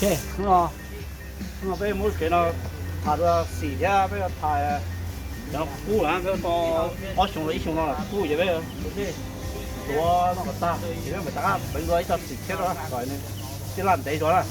Ok, hnub no, hnub no peb muab kev no tham dua xim thiab peb tham cov qub na, peb tau ob xyoo los ib xyoo no qub ces peb tuav no kom tag ces peb mam rov qab pleev dua ib txoj xim thiab rau kom nws tij laj ntev zog na.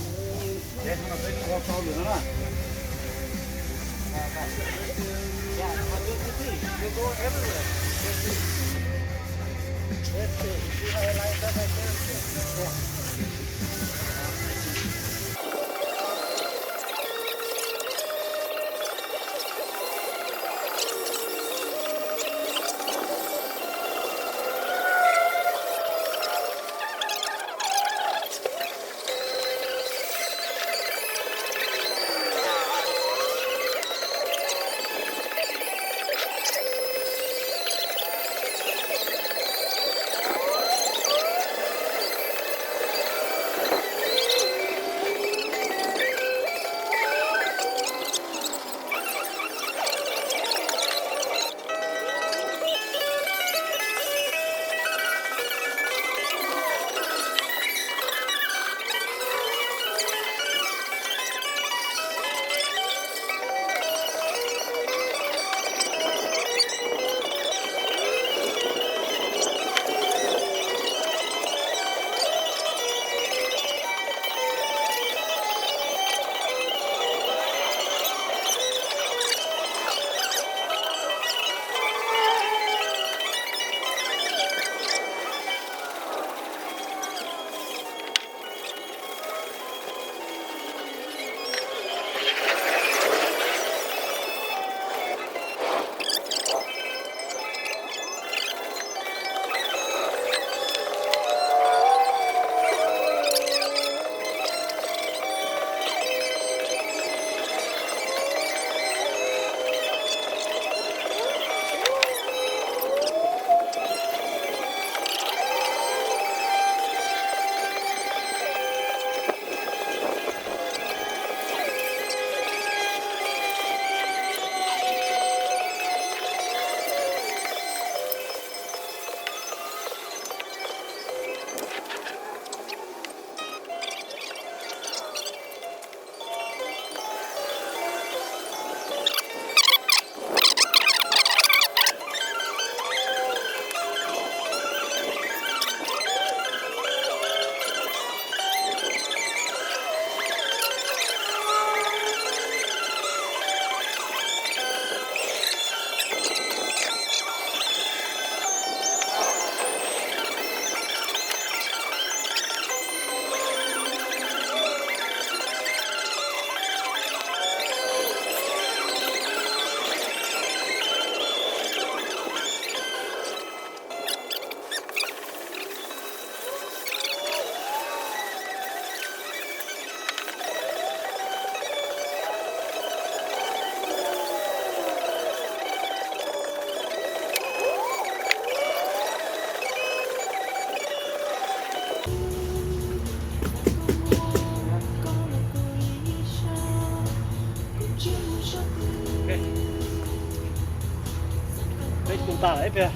Peb tu tag lawm ib pliag,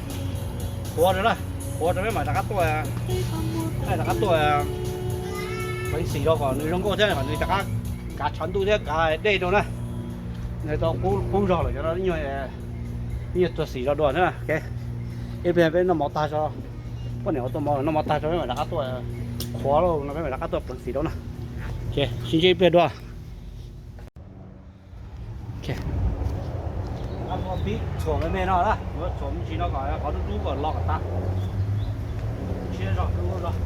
qhuav rau na, qhuav rau peb mam rov qab tuaj, peb rov qab tuaj pleev xim rau kom nws zoo nkauj thiab kom nws rov qab kav tshav ntuj thiab kav dej rau na. Nws tau qub zog lawm cov no, ib nyuag tuag xim zog dua na. Ib pliag peb noj mov tag tso, poj niam ua tuaj mov noj mov tag tso peb mam rov qab tuaj qhuav lauj no peb mam rov qab tuaj pleev xim rau na. Sib ntsib ib pliag dua. Txhuam me me no, txhuam me ntsis no kom qhov dub dub kom los kom tag. Siab zog, dub zog.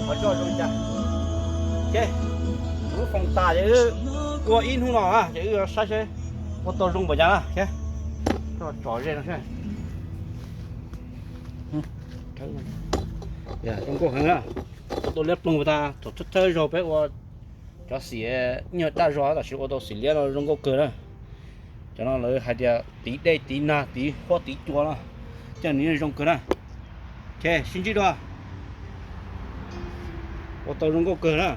Qhov zoj zoo li cas. Ces lub foos tas ces wb ua ib hnub no na ces wb saib seb ua tau zoo npaum cas na. Tso ze no seb. Zoo nkauj heev na. Ua tau liab ploog tag, thaum thawj thawj zaug peb ua cov xim nyuag daj zog tab sis ua tau xim liab no zoo nkauj kawg na. Cov no lawv hais tias tiv dej tiv nag tiv huab tiv cua no, coj nws zoo kawg na. Ces sib ntsib dua. Ua tau zoo nkauj kawg na.